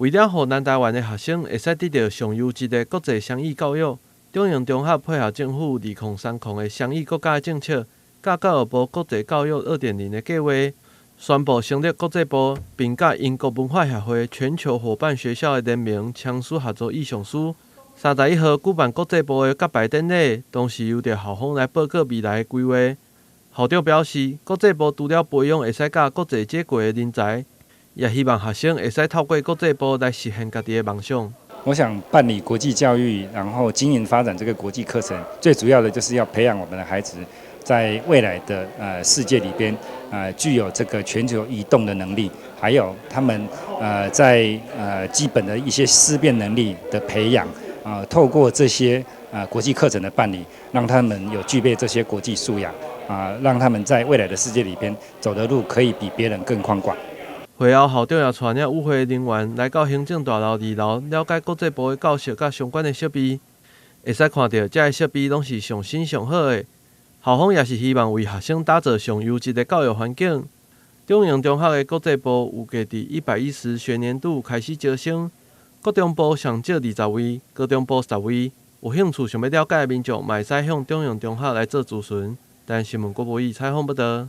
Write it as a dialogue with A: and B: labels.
A: 為了予南台灣的學生會使得著上優質的國際雙語教育，中營中學配合政府2030的雙語國家政策，佮教育部國際教育2.0的計畫，宣布成立國際部，並佮英國文化協會全球夥伴學校的聯名簽署合作意向書。31號舉辦國際部的揭牌典禮，當時由著校方來報告未來的規劃。校長表示，國際部除了培養會使佮國際接軌的人才，也希望學生會使透過國際部來實現家己的夢想。
B: 我想辦理國際教育，然後經營發展這個國際課程，最主要的就是要培養我們的孩子，在未來的世界裡邊，具有這個全球移動的能力，還有他們在基本的一些思辨能力的培養，透過這些國際課程的辦理，讓他們有具備這些國際素養，讓他們在未來的世界裡邊走的路可以比別人更寬廣。
A: 會後，校長也帶領與會人員來到行政大樓二樓，了解國際部的教室佮相關的設備，會使看著遮的設備攏是上新上好的。校方也是希望為學生打造上優質的教育環境。中營中學的國際部預計佇110學年度開始招生，國中部上少20位，高中部10位。有興趣想欲了解的民眾，嘛會使向中營中學來做諮詢。台視新聞郭博義採訪報導。